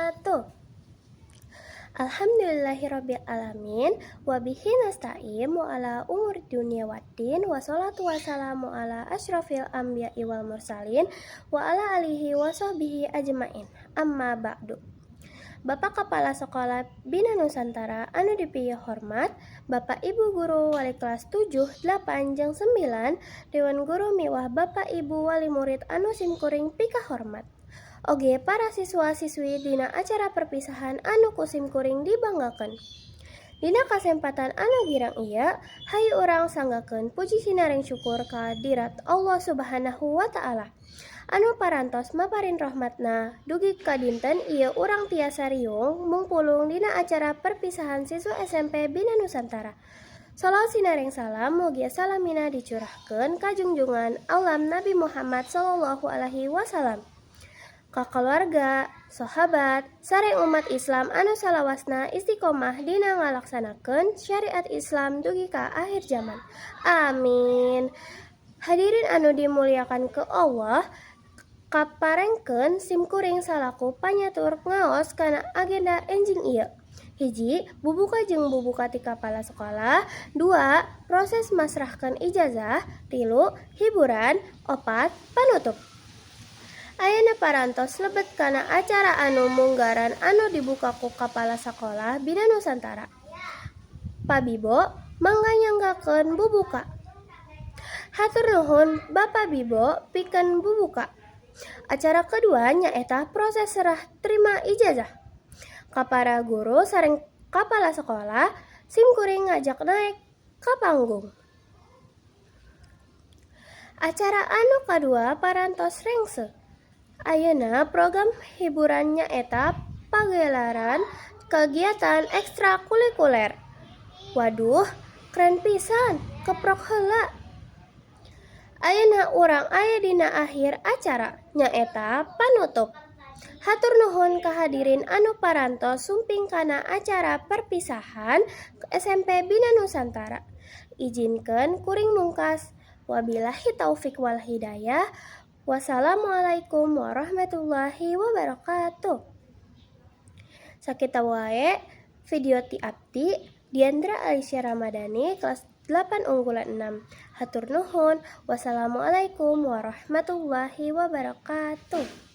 Wabarakatuh. Alhamdulillahirabbil alamin, wabihi nasta'in wa ala umuri dunya waddin, wassalatu wassalamu ala asyrafil anbiya'i wal mursalin wa ala alihi wa sahbihi ajmain. Amma ba'du. Bapak Kepala Sekolah Bina Nusantara anu dipihormat, Bapak Ibu guru wali kelas 7, 8 jeung 9, Dewan Guru miwah Bapak Ibu wali murid anu simkuring pikahormat. Oge para siswa-siswi dina acara perpisahan anu ku simkuring dibanggakeun. Dina kasempatan anu girang ieu, hayu urang sanggakeun puji sinareng syukur kadirat Allah Subhanahu wa Ta'ala anu parantos maparin rahmatna dugi ka dinten ieu urang tiasa riung mungpulung dina acara perpisahan siswa SMP Bina Nusantara. Salawat sinareng salam mugia salamina dicurahkeun ka junjungan alam Nabi Muhammad sallallahu alaihi wasallam, ka keluarga, sahabat, sareng umat Islam anu salawasna istiqomah dina ngalaksanakeun syariat Islam dugi ka akhir zaman. Amin. Hadirin anu dimuliakan ku Allah, kaparengkeun simkuring salaku panyatur ngaos kana agenda enjing ieu. 1, bubuka jeung bubuka ti kapala sekolah. 2, proses masrahkeun ijazah. 3, hiburan. 4, panutup. Ayeuna parantos lebet kana acara anu munggaran anu dibuka ku Kapala Sakola Bina Nusantara. Pa Bibo, mangga nyanggakeun bubuka. Hatur nuhun, Bapak Bibo, pikeun bubuka. Acara kedua nyaeta proses serah terima ijazah. Ka para guru sareng kapala sekolah simkuring ngajak naek ka panggung. Acara anu kadua parantos rengse. Ayeuna program hiburan nyaeta pagelaran kegiatan ekstrakurikuler. Waduh, keren pisan, keprok heula. Ayeuna urang aya dina akhir acara, nyaeta panutup. Hatur nuhun ka hadirin anu parantos sumping kana acara perpisahan SMP Bina Nusantara. Ijinkeun kuring mungkas. Wabillahi taufik wal hidayah. Wassalamualaikum warahmatullahi wabarakatuh. Sakitu wae video ti abdi, Diandra Alicia Ramadhani, kelas 8 unggulan 6. Hatur nuhun. Wassalamualaikum warahmatullahi wabarakatuh.